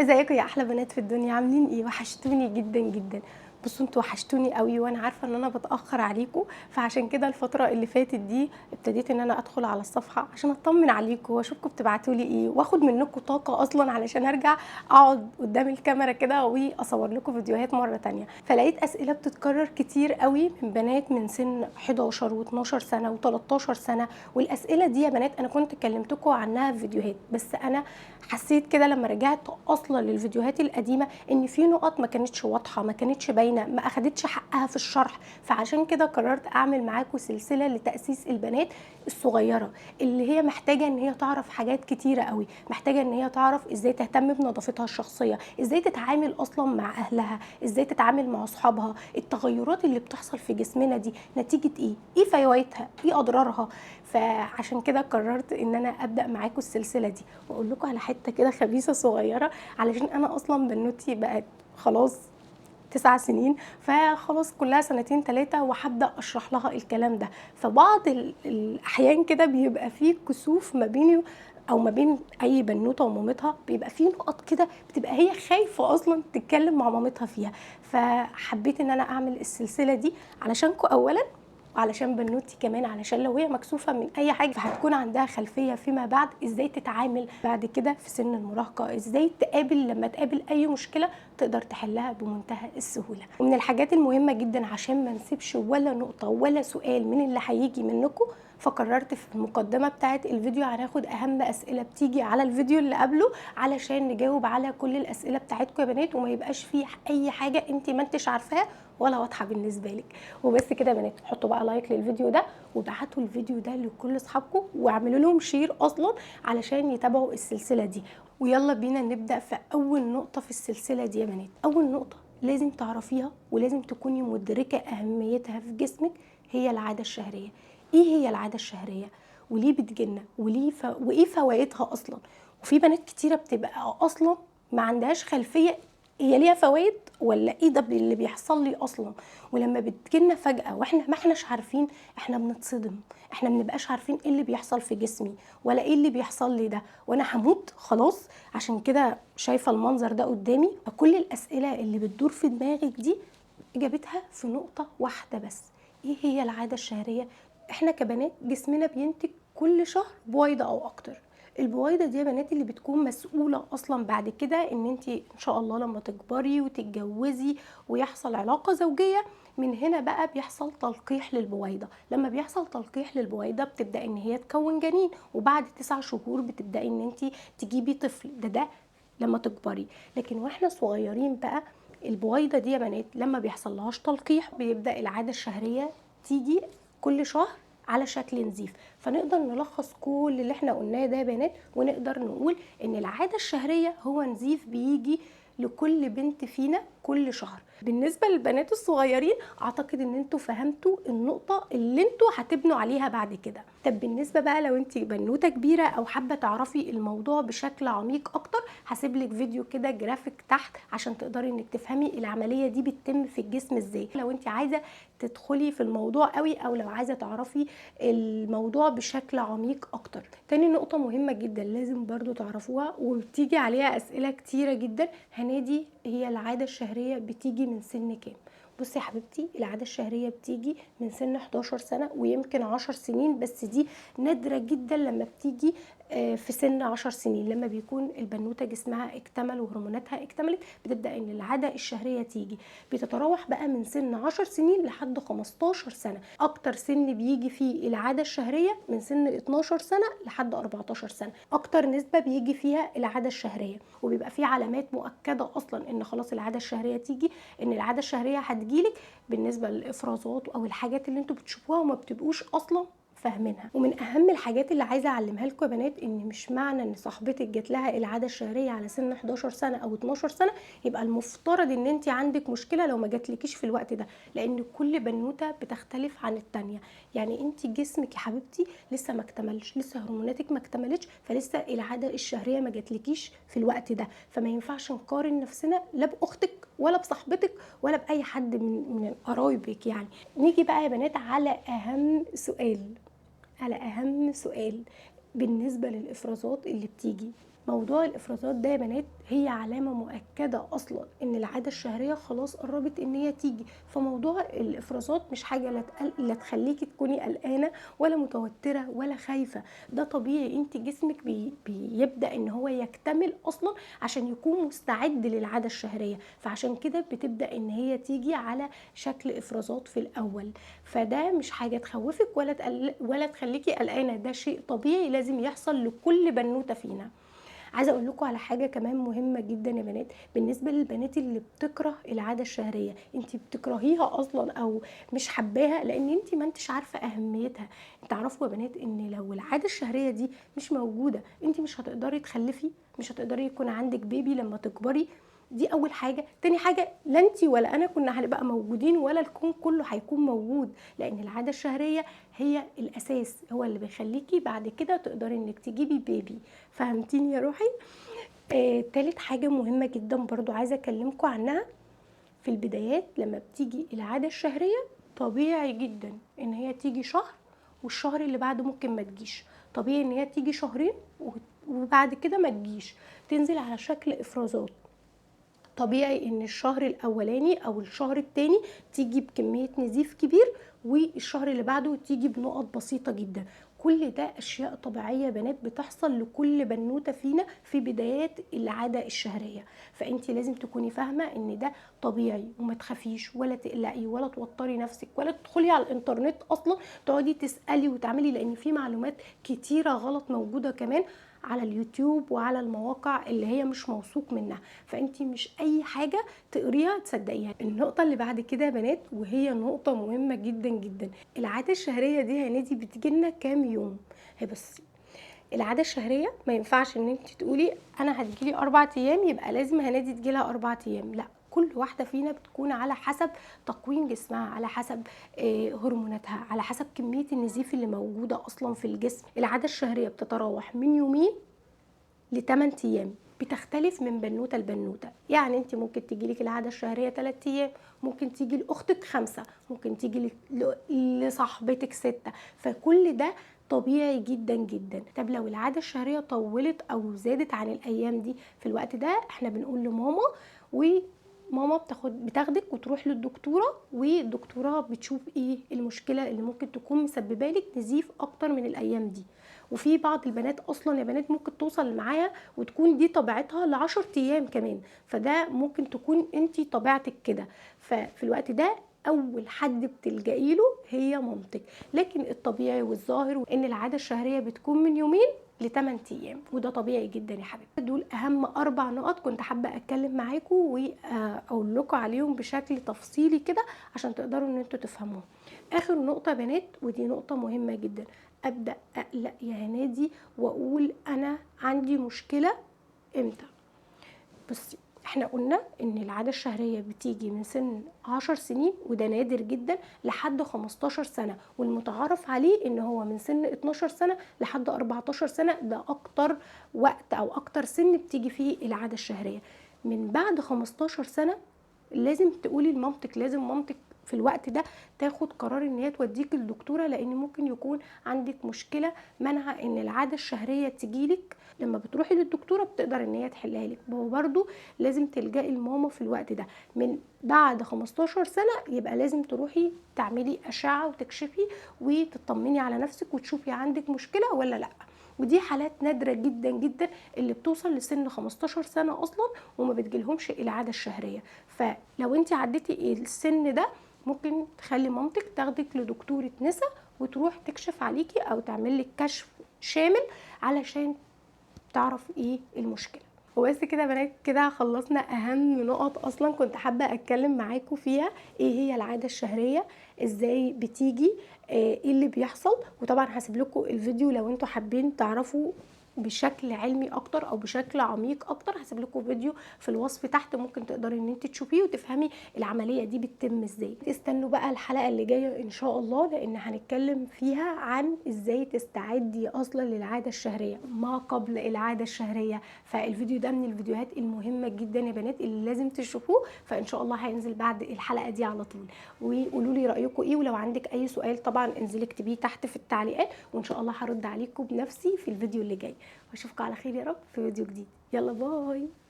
ازيكم يا احلى بنات في الدنيا؟ عاملين ايه؟ وحشتوني جدا جدا. بصوا انتوا وحشتوني قوي، وانا عارفه ان انا بتاخر عليكم، فعشان كده الفترة اللي فاتت دي ابتديت ان انا ادخل على الصفحة عشان اطمن عليكم واشوفكم بتبعتوا لي ايه، واخد منكم طاقة اصلا علشان ارجع اقعد قدام الكاميرا كده واصور لكم فيديوهات مرة تانية. فلقيت اسئلة بتتكرر كتير قوي من بنات من سن 11 و12 سنة و13 سنة، والاسئلة دي يا بنات انا كنت كلمتكم عنها في فيديوهات، بس انا حسيت كده لما رجعت اصلا للفيديوهات القديمة ان في نقط ما كانتش واضحة، ما كانتش باينة، ما اخدتش حقها في الشرح. فعشان كده قررت اعمل معاكم سلسلة لتاسيس البنات الصغيرة اللي هي محتاجه ان هي تعرف حاجات كتيرة قوي، محتاجه ان هي تعرف ازاي تهتم بنظافتها الشخصية، ازاي تتعامل اصلا مع اهلها، ازاي تتعامل مع اصحابها، التغيرات اللي بتحصل في جسمنا دي نتيجة ايه، ايه فوائدها، ايه اضرارها. فعشان كده قررت ان انا ابدا معاكم السلسلة دي، واقول لكم على حتة كده خبيثة صغيرة، علشان انا اصلا بنوتي بقت خلاص 9 سنين، فخلاص كلها 2 3 وهبدا اشرح لها الكلام ده. فبعض الاحيان كده بيبقى فيه كسوف ما بيني او ما بين اي بنوته ومامتها، بيبقى فيه نقط كده بتبقى هي خايفة اصلا تتكلم مع مامتها فيها. فحبيت ان انا اعمل السلسلة دي علشانكم اولا، وعلشان بنوتي كمان، علشان لو هي مكسوفه من اي حاجة فهتكون عندها خلفية فيما بعد ازاي تتعامل بعد كده في سن المراهقة، ازاي تقابل لما تقابل اي مشكلة تقدر تحلها بمنتهى السهولة. ومن الحاجات المهمة جدا عشان ما نسيبش ولا نقطة ولا سؤال من اللي هيجي منكم، فقررت في المقدمة بتاعه الفيديو هناخد اهم اسئلة بتيجي على الفيديو اللي قبله علشان نجاوب على كل الاسئلة بتاعتكم يا بنات، وما يبقاش فيه اي حاجة انت ما انتش عارفاها ولا واضحة بالنسبة لك. وبس كده يا بنات، حطوا بقى like للفيديو ده، وابعتوا الفيديو ده لكل اصحابكم، واعملوا لهم share اصلا علشان يتابعوا السلسلة دي. ويلا بينا نبدا في اول نقطة في السلسلة دي يا بنات. اول نقطة لازم تعرفيها ولازم تكوني مدركه اهميتها في جسمك هي العادة الشهرية. ايه هي العادة الشهرية؟ وليه بتجيلنا؟ وليه وايه فوائدها اصلا؟ وفي بنات كتيرة بتبقى اصلا ما عندهاش خلفية هي ليها فوائد ولا ايه ده اللي بيحصل لي اصلا. ولما بتجيلنا فجأة واحنا ما احناش عارفين، احنا بنتصدم، احنا ما بنبقاش عارفين ايه اللي بيحصل في جسمي ولا ايه اللي بيحصل لي ده، وانا هموت خلاص. عشان كده شايفة المنظر ده قدامي. فكل الاسئلة اللي بتدور في دماغك دي اجابتها في نقطة واحدة بس، ايه هي العادة الشهرية؟ احنا كبنات جسمنا بينتج كل شهر بويضة او اكتر. البويضة دي يا بنات اللي بتكون مسؤولة اصلا بعد كده ان انتي ان شاء الله لما تكبري وتتجوزي ويحصل علاقة زوجية، من هنا بقى بيحصل تلقيح للبويضة. لما بيحصل تلقيح للبويضة بتبدأ ان هي تكون جنين، وبعد 9 شهور بتبدأي ان انتي تجيبي طفل. ده لما تكبري. لكن واحنا صغيرين بقى البويضة دي يا بنات لما بيحصل لهاش تلقيح بيبدأ العادة الشهرية تيجي كل شهر على شكل نزيف. فنقدر نلخص كل اللي احنا قلناه ده يا بنات، ونقدر نقول ان العادة الشهرية هو نزيف بيجي لكل بنت فينا كل شهر. بالنسبة للبنات الصغيرين اعتقد ان انتوا فهمتوا النقطة اللي انتوا هتبنوا عليها بعد كده. طب بالنسبة بقى لو انتي بنوتة كبيرة او حابة تعرفي الموضوع بشكل عميق اكتر، هسيب لك فيديو كده جرافيك تحت عشان تقدري انك تفهمي العملية دي بتتم في الجسم ازاي، لو انتي عايزة تدخلي في الموضوع قوي او لو عايزة تعرفي الموضوع بشكل عميق اكتر. تاني نقطة مهمة جدا لازم برضو تعرفوها وبتيجي عليها اسئلة كتيرة جدا، هنادي هي العادة الشهرية بتيجي من سن كام؟ بصي يا حبيبتي، العادة الشهرية بتيجي من سن 11 سنة ويمكن 10 سنين، بس دي نادرة جدا لما بتيجي في سن 10 سنين، لما بيكون البنوتة جسمها اكتمل وهرموناتها اكتملت بتبدأ ان العادة الشهرية تيجي. بتتراوح بقى من سن 10 سنين لحد 15 سنة. اكتر سن بيجي فيه العادة الشهرية من سن 12 سنة لحد 14 سنة، اكتر نسبة بيجي فيها العادة الشهرية. وبيبقى فيه علامات مؤكدة اصلا ان خلاص العادة الشهرية تيجي، ان العادة الشهرية هتجيلك بالنسبة للافرازات او الحاجات اللي انتوا بتشوفوها وما بتبقوش اصلا فاهمينها. ومن اهم الحاجات اللي عايزه اعلمها لكم يا بنات، ان مش معنى ان صاحبتك جات لها العادة الشهرية على سن 11 سنة او 12 سنة يبقى المفترض ان انت عندك مشكلة لو ما جاتلكيش في الوقت ده، لان كل بنوته بتختلف عن التانية. يعني انت جسمك يا حبيبتي لسه ما اكتملش، لسه هرموناتك ما اكتملتش، فلسه العادة الشهرية ما جاتلكيش في الوقت ده، فما ينفعش نقارن نفسنا لا باختك ولا بصاحبتك ولا باي حد من قرايبك. يعني نيجي بقى يا بنات على اهم سؤال، على أهم سؤال بالنسبة للإفرازات اللي بتيجي. موضوع الافرازات ده يا بنات هي علامة مؤكدة اصلا ان العادة الشهرية خلاص قربت ان هي تيجي. فموضوع الافرازات مش حاجة لا تخليكي تكوني قلقانة ولا متوترة ولا خايفة، ده طبيعي. انت جسمك بيبدا ان هو يكتمل اصلا عشان يكون مستعد للعادة الشهرية، فعشان كده بتبدا ان هي تيجي على شكل افرازات في الاول. فده مش حاجة تخوفك ولا تخليكي قلقانة، ده شيء طبيعي لازم يحصل لكل بنوته فينا. عايزه اقول لكم على حاجة كمان مهمة جدا يا بنات، بالنسبة للبنات اللي بتكره العادة الشهرية، انت بتكرهيها اصلا او مش حباها لان انت ما انتش عارفه اهميتها. تعرفوا يا بنات ان لو العادة الشهرية دي مش موجودة انت مش هتقدري تخلفي، مش هتقدري يكون عندك بيبي لما تكبري. دي اول حاجة. تاني حاجة، لا انت ولا انا كنا هنبقى موجودين ولا الكون كله هيكون موجود، لان العادة الشهرية هي الاساس، هو اللي بيخليكي بعد كده تقدري انك تجيبي بيبي. فهمتيني يا روحي؟ تالت حاجة مهمة جدا برضو عايزه اكلمكم عنها، في البدايات لما بتيجي العادة الشهرية طبيعي جدا ان هي تيجي شهر والشهر اللي بعده ممكن ما تجيش، طبيعي ان هي تيجي شهرين وبعد كده ما تجيش، تنزل على شكل افرازات. طبيعي ان الشهر الاولاني او الشهر التاني تيجي بكمية نزيف كبير والشهر اللي بعده تيجي بنقط بسيطة جدا. كل ده اشياء طبيعية يا بنات بتحصل لكل بنوتة فينا في بدايات العادة الشهرية. فانت لازم تكوني فاهمة ان ده طبيعي وما تخافيش ولا تقلقي ولا توتري نفسك ولا تدخلي على الانترنت اصلا تقعدي تسألي وتعملي، لان في معلومات كتيرة غلط موجودة كمان على اليوتيوب وعلى المواقع اللي هي مش موثوق منها، فانت مش اي حاجة تقريها تصدقيها. النقطة اللي بعد كده يا بنات وهي نقطة مهمة جدا جدا، العادة الشهرية دي يا هنادي بتجيلنا كام يوم؟ هي بس العادة الشهرية ما ينفعش ان انت تقولي انا هتجيلي 4 ايام يبقى لازم هنادي تجيلها 4 ايام، لا، كل واحدة فينا بتكون على حسب تكوين جسمها، على حسب هرموناتها، على حسب كمية النزيف اللي موجودة أصلا في الجسم. العادة الشهرية بتتراوح من يومين ل8 أيام، بتختلف من بنوتة لبنوتة. يعني انت ممكن تجيلك العادة الشهرية 3 أيام، ممكن تيجي لأختك 5، ممكن تيجي لصاحبتك 6، فكل ده طبيعي جدا جدا. طب لو العادة الشهرية طولت أو زادت عن الأيام دي، في الوقت ده احنا بنقول لماما، وماما بتاخدك وتروح للدكتورة، والدكتورة بتشوف ايه المشكلة اللي ممكن تكون مسببة لك نزيف اكتر من الايام دي. وفي بعض البنات اصلا يا بنات ممكن توصل معاها وتكون دي طبيعتها ل10 ايام كمان، فده ممكن تكون انتي طبيعتك كده. ففي الوقت ده اول حد بتلجئي له هي مامتك. لكن الطبيعي والظاهر ان العادة الشهرية بتكون من يومين ل8 ايام، وده طبيعي جدا يا حبيبتي. دول اهم 4 نقط كنت حابة اتكلم معاكم واقول لكم عليهم بشكل تفصيلي كده عشان تقدروا ان انتوا تفهموهم. اخر نقطة بنات، ودي نقطة مهمة جدا، ابدا اقلق يا هنادي واقول انا عندي مشكلة امتى؟ بصي، احنا قلنا ان العادة الشهرية بتيجي من سن 10 سنين وده نادر جدا لحد 15 سنة، والمتعارف عليه ان هو من سن 12 سنة لحد 14 سنة، ده اكتر وقت او اكتر سن بتيجي فيه العادة الشهرية. من بعد 15 سنة لازم تقولي لمامتك، لازم مامتك في الوقت ده تاخد قرار ان هي توديك للدكتوره، لان ممكن يكون عندك مشكلة منع ان العادة الشهرية تجيلك. لما بتروحي للدكتوره بتقدر ان هي تحلها لك، وبرده لازم تلجئي لماما في الوقت ده. من بعد 15 سنة يبقى لازم تروحي تعملي اشعه وتكشفي وتطمني على نفسك وتشوفي عندك مشكلة ولا لا. ودي حالات نادرة جدا جدا اللي بتوصل لسن 15 سنة اصلا وما بتجيلهمش العادة الشهرية. فلو انت عديتي السن ده ممكن تخلي مامتك تاخدك لدكتورة نسا وتروح تكشف عليكي او تعمل لك كشف شامل علشان تعرف ايه المشكلة. وبس كده يا بنات، كده خلصنا اهم نقط اصلا كنت حابة اتكلم معاكم فيها، ايه هي العادة الشهرية، ازاي بتيجي، ايه اللي بيحصل. وطبعا هسيب لكم الفيديو لو انتوا حابين تعرفوا بشكل علمي اكتر او بشكل عميق اكتر، هسيب لكم فيديو في الوصف تحت ممكن تقدري ان انت تشوفيه وتفهمي العملية دي بتتم ازاي. استنوا بقى الحلقة اللي جاية ان شاء الله، لان هنتكلم فيها عن ازاي تستعدي اصلا للعادة الشهرية، ما قبل العادة الشهرية. فالفيديو ده من الفيديوهات المهمة جدا يا بنات اللي لازم تشوفوه، فان شاء الله هينزل بعد الحلقة دي على طول. وقولوا لي رايكم ايه، ولو عندك اي سؤال طبعا انزلي اكتبيه تحت في التعليقات، وان شاء الله هرد عليكم بنفسي في الفيديو اللي جاي. واشوفكم على خير يا رب في فيديو جديد. يلا bye.